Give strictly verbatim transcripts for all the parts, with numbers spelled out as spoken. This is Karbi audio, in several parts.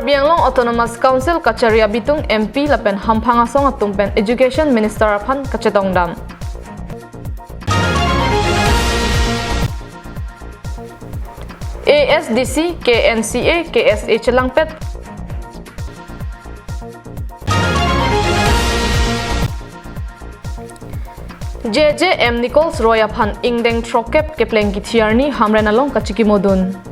Karbi Anglong Autonomous Council kachari abitung M P lapen hamphang asong atum pen Education Minister aphan kachetongdam. A S D C, K N C A, K S A chelangpet. J J M Nichols Roy aphan ingdeng throkkep kepleng kithi arni Hamren along kachikimodun.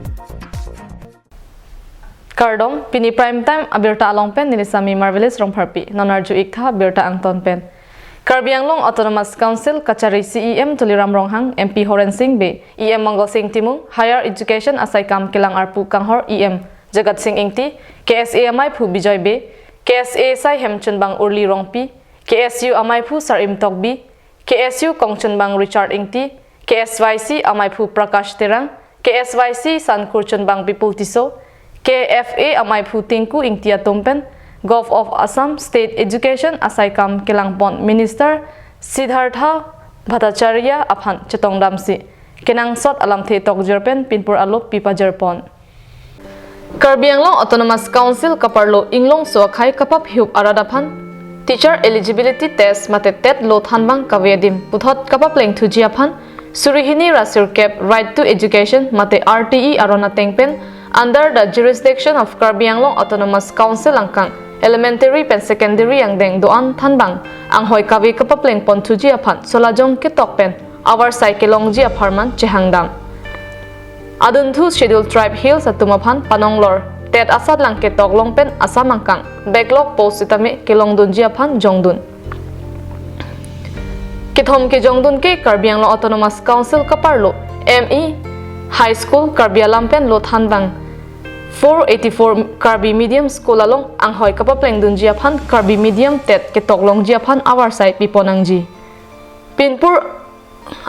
Kardom, pini Prime Time abirta along pen neli Sami Marvelous Rongpharpi, non arju-ik tha birta angton pen. Karbi Anglong Autonomous Council kachari C E M Tuliram Ronghang, M P Horen Sing Bey, E M Mangal Sing Timung, Higher Education asaikam kelang arpu kanghor E M Jagat Sing Ingti, K S A amaiphu Bijoy Bey, K S A saihem chunbang Urli Rongpi, K S U amaiphu Sarim Tokbi, K S U kongchunbang Richard Ingti, K S Y C amaiphu Prakash Terang, K S Y C sankur chunbang Bipul Tisso, K F A amaiphu Tinku Ingti atum pen Govt of Assam State Education asaikam kelangpon Minister Siddhartha Bhattacharya aphan chetongdamsi kenangsot alamthe tokjir pen pinpur alop pipajirpon. Karbi Anglong Autonomous Council kaparlo inglongso akhei kapaphihup arat aphan Teacher Eligibility Test mate TET lo thanbang kave adim puthot kapapleng thuji aphan suri hini ra sirkep Right to Education mate R T E aron ateng pen under the jurisdiction of Karbi Anglong Autonomous Council angkang elementary pen secondary angdeng do-an thanbang anghoi kave kapaplengpon thuji aphan solajong ketok pen avarsai kelongji apharman chehangdam. Adunthu Scheduled Tribe Hills atum aphan panonglor TET asatlang ketok long pen Assam angkang backlog post sitame kelongdunji aphan jongdun. Kethom kejongdun ke Karbi Anglong Autonomous Council kaparlo M E High School Karbi alam pen lo thanbang four eighty-four Karbi Medium School along anghoi kapaplengdunji aphan Karbi Medium TET ketok longji aphan avarsai piponangji. Pinpur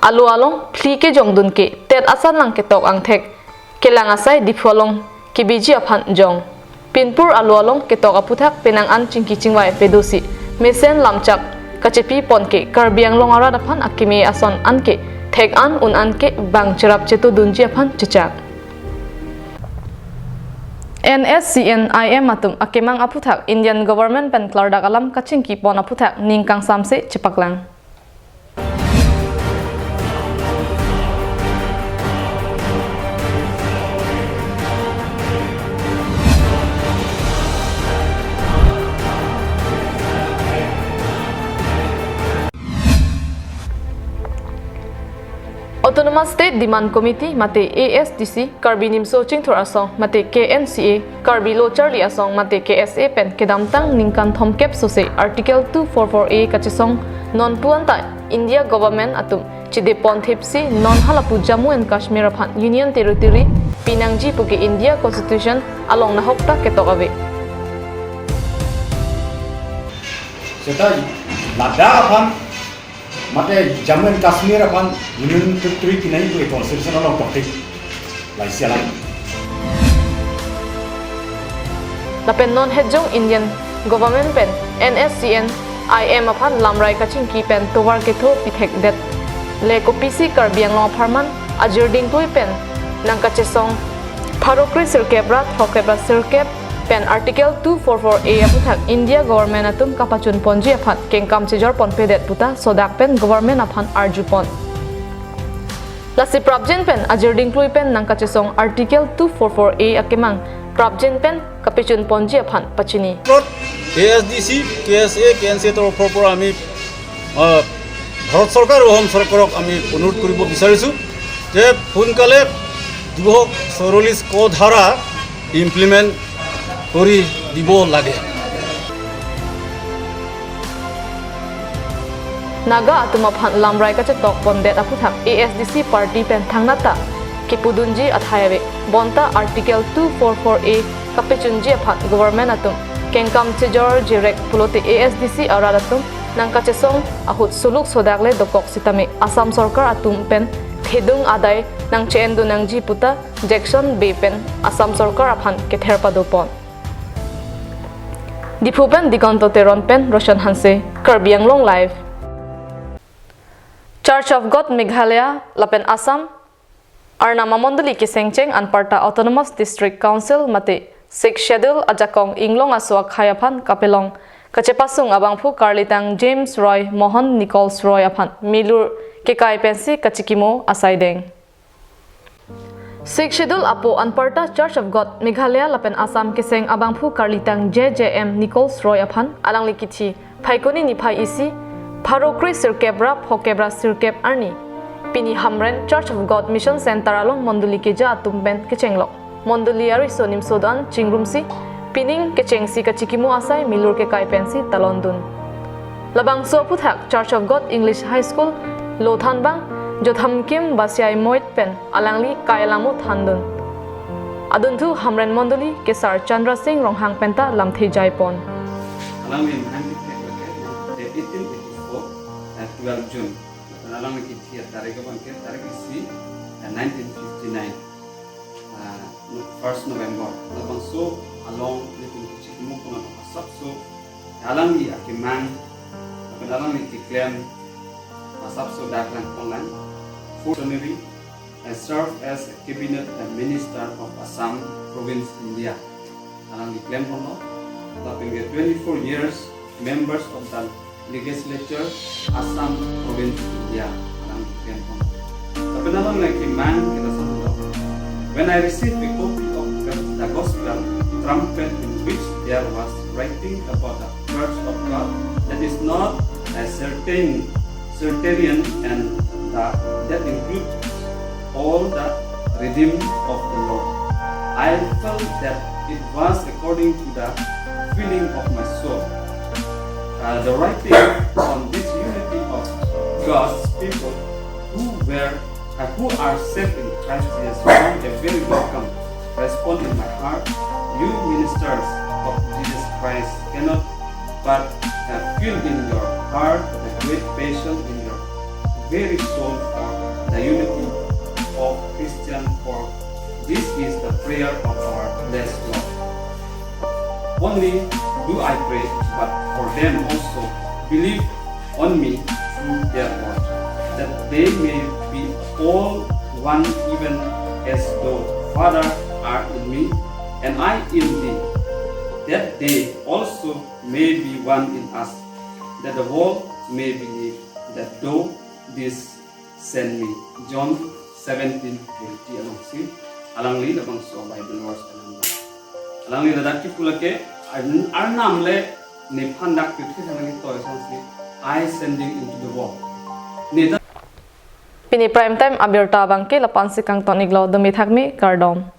alo along phli kejongdun ke TET asatlang ketok angthek kelang asai Diphu along kebiji aphan jong. Pinpur alo along ketok aputhak penang an chingki chingvai pedosi mesen lamchak kachepipon ke Karbi Anglong arat aphan akeme ason anke thek an un anke bang cherap chetodunji aphan chechak. N S C N I M atum akemang aputhak Indian government pen klardak alam kachingkipon aputhak ning kangsamse chepaklang. Autonomous State Demand Committee mate A S D C, Karbi Nimso Chingthur Asong mate K N C A, Karbi Lo Charli Asong mate K S A pen kedamtang ningkan thomkep sose Article two four four A kachesong nonpu anta India Government atum chedepon thipsi non halapu Jammu and Kashmir aphan Union Territory pinangji puke India Constitution along nahokta ketok ave. Seta Ladakh aphan mate Jammu and Kashmir aphan Union Territory pinangji puke Constitution along toktik. Laisi alam. Lapen non hejong Indian Government pen N S C N I M aphan lamrai kachingki pen tovar ketho pithekdet le kopisi Karbi Anglong apharman ajir dingtui pen nangkachesong pharo kre sirkep ra throkkep ra sirkep pen Article two four four A aputhak India Government atum kapachunponji aphan kengkam chejorponpedet puta sodak pen Government aphan arjupon. Lasi prapjin pen ajir dingtui pen nangkachesong Article two four four A akemang prapjin pen kapachunponji aphan pachini. ক্ষেত্ৰত এ S D C, কে এছ এ, K N C এ তৰফৰ পৰা আমি, আহ, ভাৰত চৰকাৰ আৰু অসম চৰকাৰক আমি অনুৰোধ কৰিব বিচাৰিছোঁ যে সোনকালে দুশ চৌৰাল্লিছ ক ধাৰা ইমপ্লিমেণ্ট কৰি দিব লাগে। Naga atum aphan lamrai kachetokpondet aputhak A S D C party pen thangnat ta kepudunji athai ave. Bonta Article two four four A kapachunji aphan government atum kengkam chejor jirek pulote A S D C arat atum nangkachesong ahut suluk sodak le dokok sitame Assam sorkar atum pen thedung adai nangche-endun nangji puta Jackson Bey pen Assam sorkar aphan kether padopon. Diphu pen Digonto Teron pen Roshan Hanse, Karbi Anglong Live. Church of God Meghalaya lapen Assam Arnam amondoli kesengcheng anparta Autonomous District Council mate Sixth Schedule ajakong inglong aso akhei aphan kapelong kachepasung abangphu karlitang James Roy Mohon Nichols Roy aphan milur kekai pensi kachikimo asai deng. Sixth Schedule apo anparta Church of God Meghalaya lapen Assam keseng abangphu karlitang J J M Nichols Roy aphan alangli kithi Phaikuni niphai isi pharo kre sirkep ra phokep ra sirkep arni pini Hamren Church of God Mission Center along mondoli keja atum pen kechenglok. Mondoli ariso nimso do-an chingrumsi pining kechengsi kachikimo asai milur kekai pensi talondun. Labangso aphuthak Church of God English High School lo thanbang Jothamkim Basiai Moit pen alangli kai alamo thandun. Adunthu Hamren mondoli kesar Chandra Singh Ronghang penta lamthe jaipon. Alangli nineteen fifty-four, eighteen eighty-four, uh, twelve June. Dan alangli kithi atarik abangke tarik isi, uh, nineteen fifty-nine, uh, first November. Labangso along nelitum kachikimo pon asapso alangli akemang, lapen alangli keklem asapso dak langpon lang. First January, I serve as a cabinet minister of Assam Province, India. Alangli klemponlo. Lapen ke twenty-four years members of the legislature, Assam Province, India. Alangli klemponlo. Lapen alangli akemang kita sandok. When I received a copy of the gospel trumpet, in which there was writing about the Church of God that is not a certain, certain and the, that includes all the redeemed of the Lord, I felt that it was according to the feeling of my soul. Uh, the writing on this unity of God's people who were, uh, who are saved in Christ Jesus found a very welcome response in my heart. You ministers of Jesus Christ cannot but, uh, feel in your heart the great passion in your very soul for the unity of Christian, for this is the prayer of our blessed Lord. Only do I pray, but for them also, believe on me through their word, that they may be all one, even as thou, Father, art in me, and I in thee, that they also may be one in us, that the world may believe that thou didst send me. John seventeen twenty alongsi alangli labangso Bible verse alangli. Alangli ladak kipu lake, Arn-, Arnam le nephan dak pithe thanang toi sangsi, I sending into the world. Ne dak Pini prime time abirta abangke lapu-ansi kangton-iklo, dome thakme, kardom.